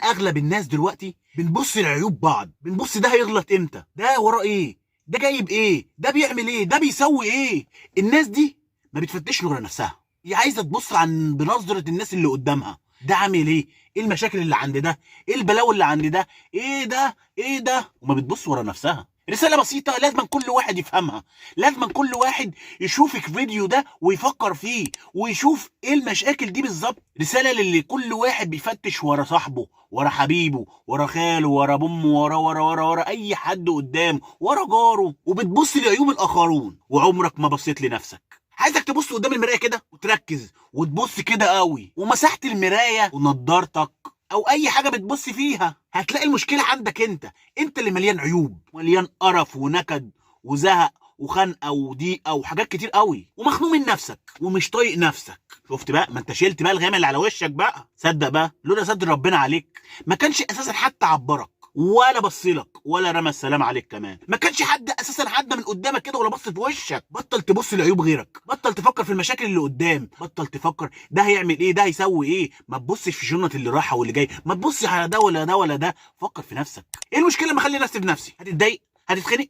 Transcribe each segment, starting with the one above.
اغلب الناس دلوقتي بنبص لعيوب بعض، بنبص ده هيغلط امتى، ده وراه ايه، ده جايب ايه، ده بيعمل ايه، ده بيسوي ايه. الناس دي ما بتفتش غير نفسها، هي عايزه تبص عن بنظره الناس اللي قدامها، ده عامل ايه، ايه المشاكل اللي عند ده، ايه البلاوي اللي عند ده، ايه ده ايه ده، وما بتبص ورا نفسها. رسالة بسيطة لازم كل واحد يفهمها، لازم كل واحد يشوف الفيديو ده ويفكر فيه ويشوف ايه المشاكل دي بالظبط. رسالة للي كل واحد بيفتش ورا صاحبه، ورا حبيبه، ورا خاله، ورا بامه، ورا ورا ورا ورا اي حد قدامه، ورا جاره، وبتبص لعيوب الاخرون وعمرك ما بصيت لنفسك. عايزك تبص قدام المراية كده وتركز وتبص كده قوي، ومساحة المراية ونضارتك او اي حاجة بتبص فيها هتلاقي المشكلة عندك انت، انت اللي مليان عيوب، مليان قرف ونكد وزهق وخنقه وضيقه وحاجات كتير قوي، ومخنوق من نفسك ومش طايق نفسك. شفت بقى؟ ما انت شلت بقى الغامه اللي على وشك بقى. صدق بقى، لولا صدر ربنا عليك ما كانش اساسا حتى عبرك ولا بصلك ولا رمى السلام عليك كمان، ما كانش حد اساسا عدى من قدامك كده ولا بص في وشك. بطل تبص لعيوب غيرك، بطل تفكر في المشاكل اللي قدام، بطل تفكر ده هيعمل ايه، ده هيسوي ايه. ما تبصش في شنط اللي راحة واللي جاي، ما تبصش على ده ولا ده ولا ده، فكر في نفسك. ايه المشكلة لما اخلي نفسي بنفسي؟ هتتضايق؟ هتتخنق؟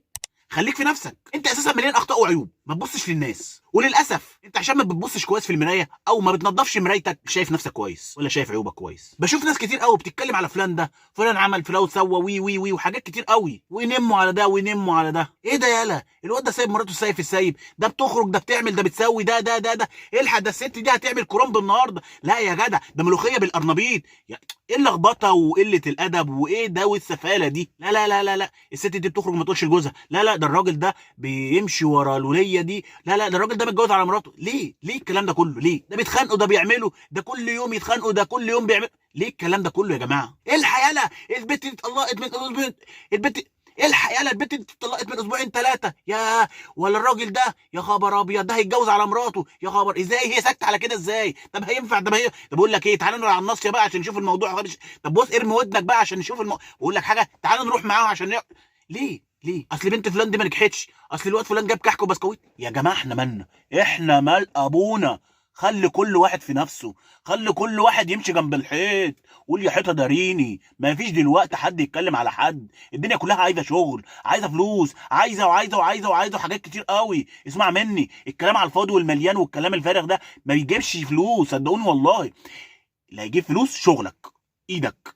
خليك في نفسك، انت اساسا مليان اخطاء وعيوب، ما تبصش للناس. وللاسف انت عشان ما بتبصش كويس في المراية او ما بتنضفش مرايتك مش شايف نفسك كويس ولا شايف عيوبك كويس. بشوف ناس كتير قوي بتتكلم على فلان ده، فلان عمل، فلان سوى، وي وي وي وحاجات كتير قوي، وينموا على ده وينموا على ده. ايه ده يالا؟ الواد ده سايب مراته سايب في السايب، ده بتخرج، ده بتعمل، ده بتسوي، ده ده ده ده الحق ده الست دي هتعمل كرنب النهارده، لا يا جدع ده ملوخية بالقرنبيط. ايه اللخبطة وقلة الادب وايه ده والسفاله دي؟ لا لا لا لا لا، الست دي بتخرج ما تقولش لجوزها، لا لا ده الراجل ده بيمشي ورا الوليه دي، لا لا ده الراجل ده متجوز على مراته. ليه؟ ليه الكلام ده كله؟ ليه؟ ده بيتخانقوا، ده بيعملوا، ده كل يوم يتخانقوا، ده كل يوم بيعملوا، ليه الكلام ده كله يا جماعة؟ ايه الحياله؟ البت دي اتطلقت من البت، ايه الحياله؟ البت دي اتطلقت من اسبوعين ثلاثة، يا ولا الراجل ده يا خبر ابيض ده هيتجوز على مراته، يا خبر ازاي هي ساكته على كده ازاي؟ طب هينفع؟ طب هي طب بقول لك ايه، تعالى نروح على الناصية بقى عشان نشوف الموضوع. طب بص ارمي ودنك بقى عشان نشوف بقول لك حاجة، تعالى نروح معاهم عشان ليه؟ ليه؟ اصل بنت فلان دي ما نجحتش، اصل الواد فلان جاب كحك وبسكويت. يا جماعة احنا مالنا؟ احنا مال ابونا؟ خلي كل واحد في نفسه، خلي كل واحد يمشي جنب الحيط، قول يا حيطة داريني. ما فيش دلوقتي حد يتكلم على حد، الدنيا كلها عايزه شغل، عايزه فلوس، عايزه وعايزه وعايزه وعايزه حاجات كتير قوي. اسمع مني، الكلام على الفاضي والمليان والكلام الفارغ ده ما بيجيبش فلوس، صدقوني والله. اللي هيجيب فلوس شغلك، ايدك،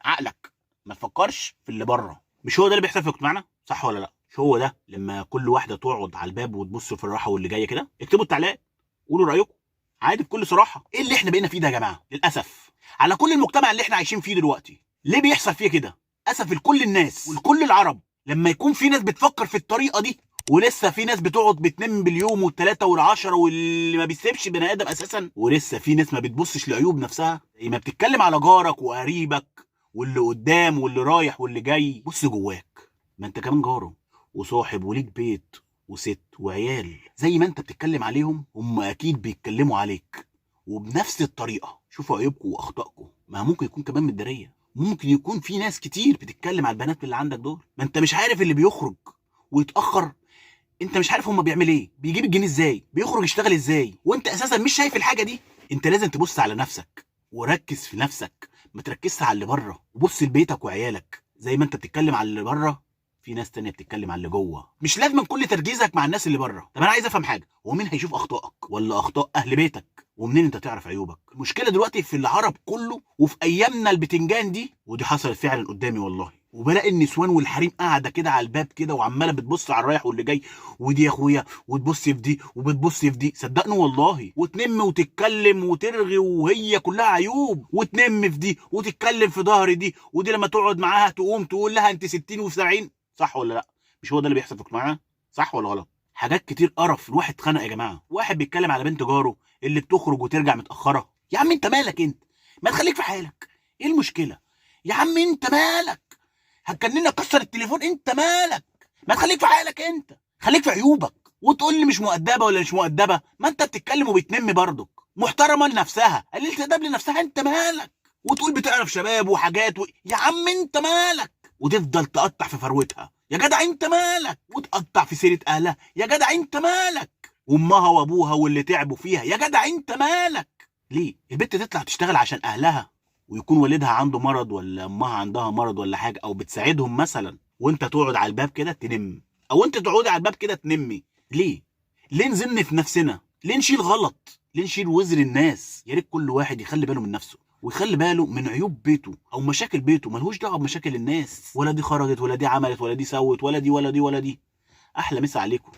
عقلك، ما تفكرش في اللي بره. مش هو ده اللي بيحصل في مجتمعنا؟ صح ولا لا؟ مش هو ده لما كل واحدة تقعد على الباب وتبص في الراحة واللي جاية كده؟ اكتبوا التعليقات، قولوا رايكم عادي بكل صراحة. ايه اللي احنا بقينا فيه ده يا جماعة؟ للاسف على كل المجتمع اللي احنا عايشين فيه دلوقتي ليه بيحصل فيه كده؟ اسف لكل الناس ولكل العرب لما يكون في ناس بتفكر في الطريقة دي، ولسه في ناس بتقعد بتنم باليوم والثلاثة والعشرة واللي ما بيسيبش بني ادم اساسا، ولسه في ناس ما بتبصش لعيوب نفسها، ما بتتكلم على جارك وقريبك واللي قدام واللي رايح واللي جاي. بص جواك، ما انت كمان جاره وصاحب وليك بيت وست وعيال، زي ما انت بتتكلم عليهم هم اكيد بيتكلموا عليك وبنفس الطريقة. شوفوا عيوبكم واخطائكم، ما ممكن يكون كمان متداريه، ممكن يكون في ناس كتير بتتكلم على البنات اللي عندك دول، ما انت مش عارف اللي بيخرج ويتاخر، انت مش عارف هما بيعمل ايه، بيجيب الجنيه ازاي، بيخرج يشتغل ازاي، وانت اساسا مش شايف الحاجة دي. انت لازم تبص على نفسك وركز في نفسك، ما تركزش على اللي بره، وبص لبيتك وعيالك. زي ما انت بتتكلم على اللي بره في ناس تانية بتتكلم على اللي جوه. مش لازم كل تركيزك مع الناس اللي بره. طب انا عايز افهم حاجة، هو مين هيشوف اخطائك ولا اخطاء اهل بيتك؟ ومنين انت تعرف عيوبك؟ المشكلة دلوقتي في العرب كله وفي ايامنا البتنجان دي، ودي حصلت فعلا قدامي والله. وبلاقي النسوان والحريم قاعدة كده على الباب كده وعماله بتبص على الرايح واللي جاي، ودي يا اخويا وتبص في دي وبتبص في دي، صدقني والله، وتنم وتتكلم وترغي وهي كلها عيوب، وتنم في دي وتتكلم في ظهر دي، ودي لما تقعد معاها تقوم تقول لها انت 60 و70. صح ولا لا؟ مش هو ده اللي بيحصل في مجتمعنا؟ صح ولا غلط؟ حاجات كتير قرف، الواحد اتخنق يا جماعة. واحد بيتكلم على بنت جاره اللي بتخرج وترجع متاخرة، يا عم انت مالك؟ انت ما تخليك في حالك، ايه المشكلة يا عم؟ انت مالك؟ هتكلمني اكسر التليفون؟ انت مالك؟ ما تخليك في حالك، انت خليك في عيوبك. وتقول لي مش مؤدبة ولا مش مؤدبة، ما انت بتتكلم وبتنم برضك. محترمه لنفسها، قليله ادب لنفسها، انت مالك؟ وتقول بتعرف شباب وحاجات يا عم انت مالك؟ وتفضل تقطع في فروتها، يا جدع انت مالك؟ وتقطع في سيره اهلها، يا جدع انت مالك؟ وامها وابوها واللي تعبوا فيها، يا جدع انت مالك؟ ليه البت تطلع تشتغل عشان اهلها ويكون والدها عنده مرض ولا امها عندها مرض ولا حاجة، او بتساعدهم مثلا، وانت تقعد على الباب كده تنم، او انت تقعدي على الباب كده تنمي. ليه؟ ليه نزن في نفسنا؟ ليه نشيل غلط؟ ليه نشيل وزر الناس؟ يا ريت كل واحد يخلي باله من نفسه، ويخلي باله من عيوب بيته او مشاكل بيته، ملهوش دعوه بمشاكل الناس، ولا دي خرجت ولا دي عملت ولا دي سوت ولا دي ولا دي ولا دي. احلى مسا عليكم.